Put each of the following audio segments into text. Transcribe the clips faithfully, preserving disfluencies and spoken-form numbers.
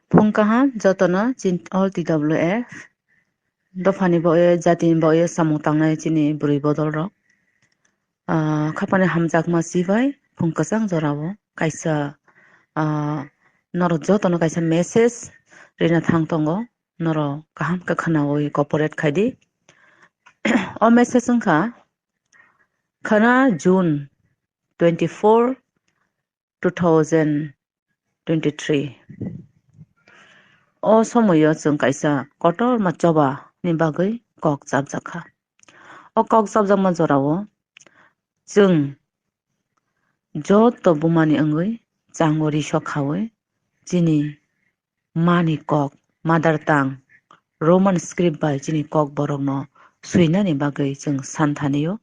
Phung kaham jotono chin all T W F dophani bo ye jatini bo ye samung tangnai chini bwrwi bodol rok. Ah, khapani hamjakma chibai phung kwchang jorao kaisa, ah, norok jotono kaisa message rina thang tongo, norok kaham khe khwnawi cooperate khai di. O message wngkha khana June twenty-four, two thousand twenty-three. O somoio chwng kaisa kotorma choba ni bagwi kok chapjak kha. O kok chapjakma jorao chwng joto bumani wngwi chango risok khawi chini mani kok, mother tongue, Roman script bai chini kok borokno swinani bagwi chwng santhanio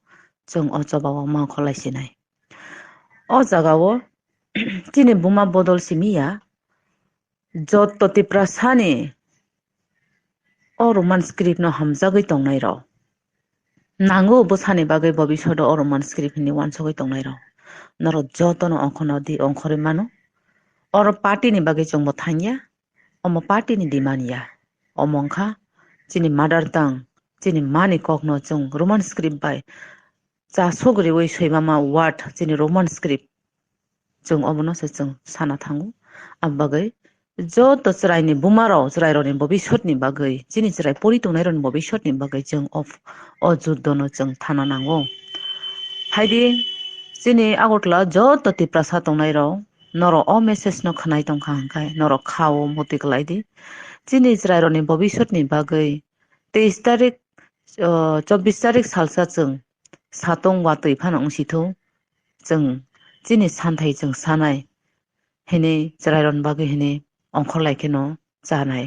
chwng o chobao mangkholai sinai. O jagao chini buma bodol simi ya, joto Tiprasani o Roman script no hamjagwi tongnai rok. Nango bwsani bagwi bobishodo o Roman script hinwi uansugwi tongnai rok. Norok jotono ongkhorno di ongkhorwi mano. Oro party ni bagwi chwngbo thangya, omo party ni demand ya. Omo wngkha chini mother tongue, chini mani kokno chwng Roman script bai chasuk riwi swimama word chini Roman script. Chwng omono se chwng sana thango. Abagwi joto chwraini bumarok, chwrairokni bobisotni bagwi, chini chwrai pori tongnairokni bobisotni bagwi chwng o, o juddono chwng thana nango. Phaidi chini Agartala joto Tiprasa tongnairok, norok o message no khwnai tongkha hwnkhe norok khao muti kwlaidi. Chini chwrairokni bobisotni bagwi teis tarik, o, chobbish tarik salsa chwng satung watwi phano wngsithu. Chwng chini santhai chwng sanai hinwi chwrairokni bagwi hinwi ongkhorlai kheno chanai.